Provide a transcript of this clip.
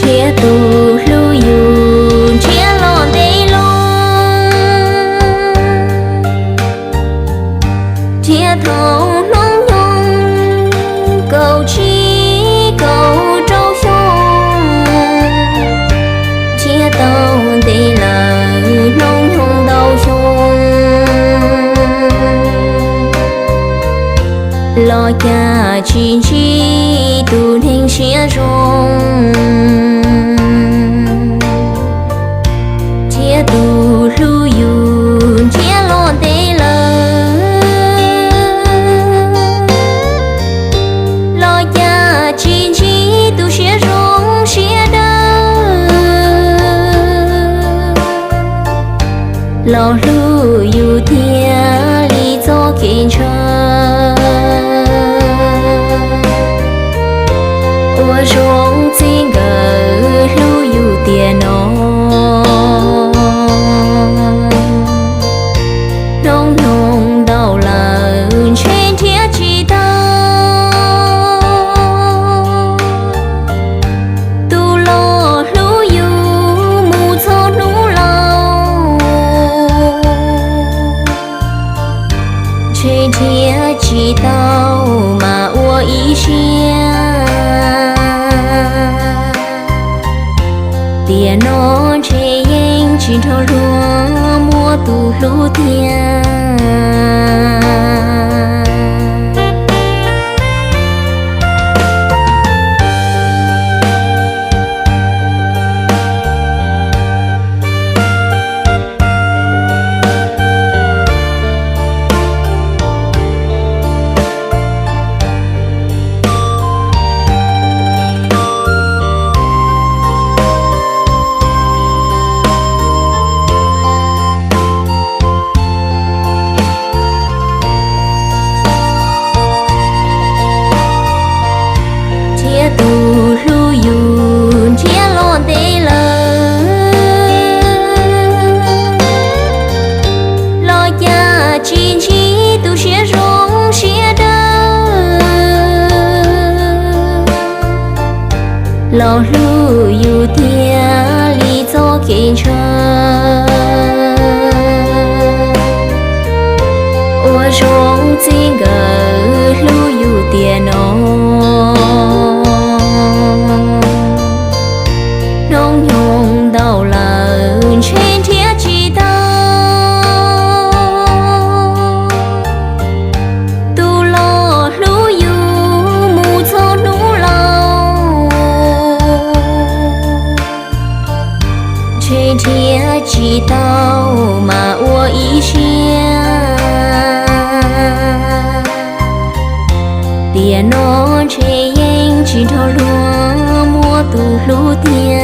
Thiab tus hlub yus ntsiab los ntev loo, thiab thaum hnub nyoog kaum tsib kaum rau xyoo, thiab tau ntev lawm hnub nyoog ntau xyoo, los cas tsis ntsib tus neeg siab zoo, thiab tus hlub yus ntsiab los ntev lawm, los cas tsis ntsib tus siab zoo siab dawb los hlub yus thiab li txoj kev ntshaw. Ua zoo txij nkawm hlub yus tiam no, hnub nyoog ntau lawm ntshe nrhiav tsis tau tus los hlub yus mus txog hnub laus. Ntshe nrhiav tsis tau mas ua ib siab, tiam no ntshe yeej tsis nrog luag muaj tus hlub tiag. Thiab tus hlub yus nrhiav los ntev lawm, los cas tsis ntsib tus siab zoo siab dawb los hlub yus thiab li txoj kev ntshaw. Ua zoo txij nkawm hlub yus tiam no, hnub nyoog ntau lawm ntshe nrhiav tsis tau tus los hlub yus mus txog hnub laus. Ntshe nrhiav tsis tau mas ua ib siab, tiam no ntshe yeej tsis nrog luag muaj tus hlub tiag.